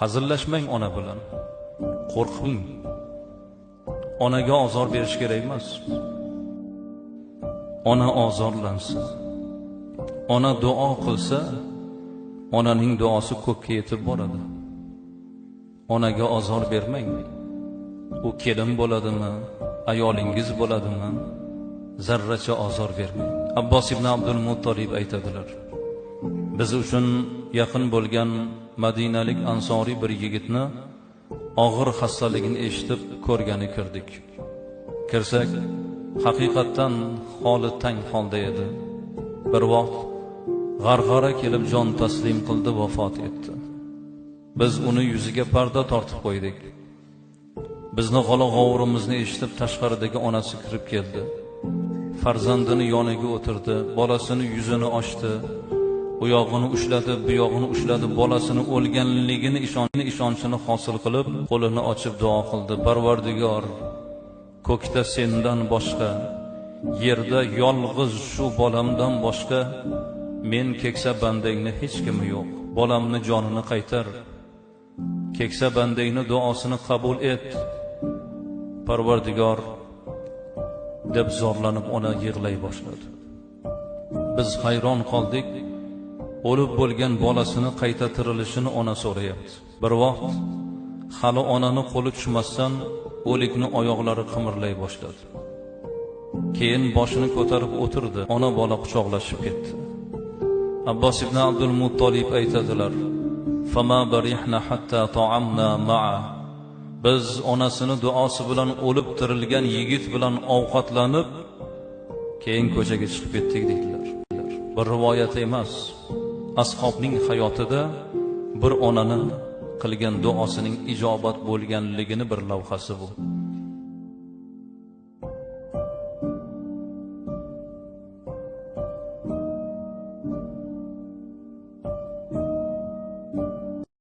Hazillashmang ona bilan. Qo'rqing. Onaga ozor berish kerak emas. Ona ozorlansa, ona duo qilsa, onaning duosi ko'kka yetib boradi. Onaga ozor bermang. U kelin bo'ladimi, ayolingiz bo'ladimi, zarracha ozor bermang. Abbos ibn Abdul Muttolib aytadilar: biz uchun yaqin bo'lgan madinalik ansoriy bir yigitni og'ir xastaligini eshitib ko'rgani kirdik. Kirsak, haqiqatdan holi tang holda edi. Bir vaqt g'arg'ara kelib jon taslim qildi, vafot etdi. Biz uni yuziga parda tortib qo'ydik. Bizni g'ala-g'ovurimizni eshitib tashqaridagi onasi kirib keldi. Farzandini yoniga o'tirdi, bolasini yuzini ochdi, u yog'ini ushladi, bu yog'ini ushladi, bolasini o'lganligini ishonchini hosil qilib, qo'lini ochib duo qildi. Parvardigor, ko'kda sendan boshqa, yerda yolg'iz shu bolamdan boshqa men keksa bandangni hech kimi yo'q. Bolamni jonini qaytar. Keksa bandangni duosini qabul et. Parvardigor, deb zorlanib ona yig'lay boshladi. Biz hayron qoldik. O'lib bo'lgan bolasini qayta tirilishini ona so'rayapti. Bir vaqt hali onani qo'li tushmasdan o'likni oyoqlari qimirlay boshladi. Keyin boshini ko'tarib o'tirdi. Ona bola quchoqlashib ketdi. Abbos ibn Abdul Muttolib aytadilar: "Fama barihna hatta ta'amna ma'a." Biz onasini duosi bilan o'lib tirilgan yigit bilan ovqatlanib, keyin ko'chaga chiqib ketdik deydilar. Bir rivoyat emas, ashobning hayotida bir onani qilgan duosining ijobat bo'lganligini bir lavhasi bu.